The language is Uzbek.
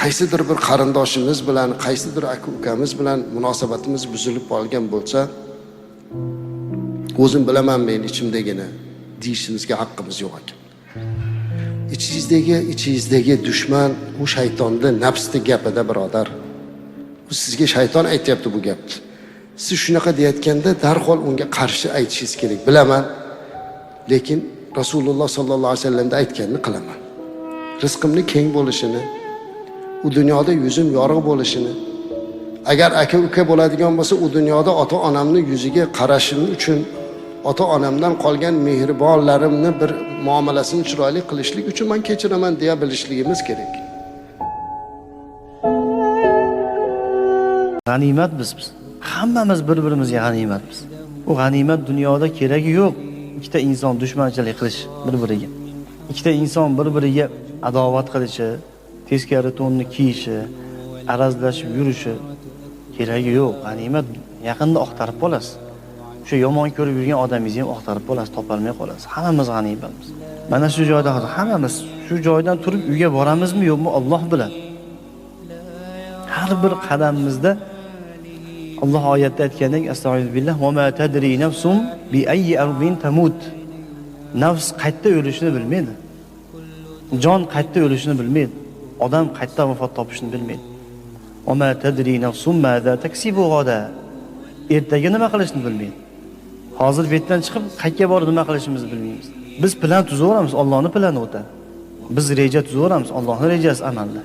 Qaysidir bir qarindoshimiz bilan, qaysidir aka ukamiz bilan munosabatimiz buzilib qolgan bo'lsa, o'zim bilaman men ichimdagini deyishimizga haqqimiz yo'q ekan. Ichingizdagi dushman u shaytonni nafsni gapida, birodar. U sizga shayton aytyapti bu gapni. Siz shunaqa deyotganda darhol unga qarshi aytishingiz kerak. Bilaman, lekin Rasululloh sallallohu alayhi vasallamda aytganini qilaman. Rizqimni keng bo'lishini, u dunyoda yuzim yorug' bo'lishini, agar aka uka bo'ladigan bo'lsa, u dunyoda ota-onamni yuziga qarashim uchun, ota-onamdan qolgan mehribonlarimni bir muomalasini chiroyli qilishlik uchun men kechiraman deya bilishligimiz kerak. G'animat biz. Hammamiz bir-birimizga g'animatmiz. U g'animat dunyoda keragi yo'q. Ikkita inson dushmanchilik qilish bir-biriga. Ikkita inson bir-biriga adovat qilishi, teskari to'nni kiyishi, arazlashib yurishi keragi yo'q. G'animat yaqinda oqtarib qolasiz. O'sha yomon ko'rib yurgan odamingizni ham oqtarib qolasiz, topolmay qolasiz. Hammamiz g'animatmiz. Mana shu joyda hozir hammamiz shu joydan turib uyga boramizmi yo'qmi Alloh biladi. Har bir qadamimizda Alloh oyatda aytgandek, astag'firullah, va ma tadri nafsum bi ayyi ardin tamut. Nafs qayerda o'lishini bilmaydi. Jon qayerda o'lishini bilmaydi. Odam qayerda vafot topishini bilmaydi. Va ma tadri nafsum maza taksibu g'ada. Ertaga nima qilishini bilmaydi. Hozir bu yerdan chiqib qayerga borib nima qilishimizni bilmaymiz. Biz plan tuzaveramiz, Allohning plani o'tadi. Biz reja tuzaveramiz, Allohning rejasi amalda.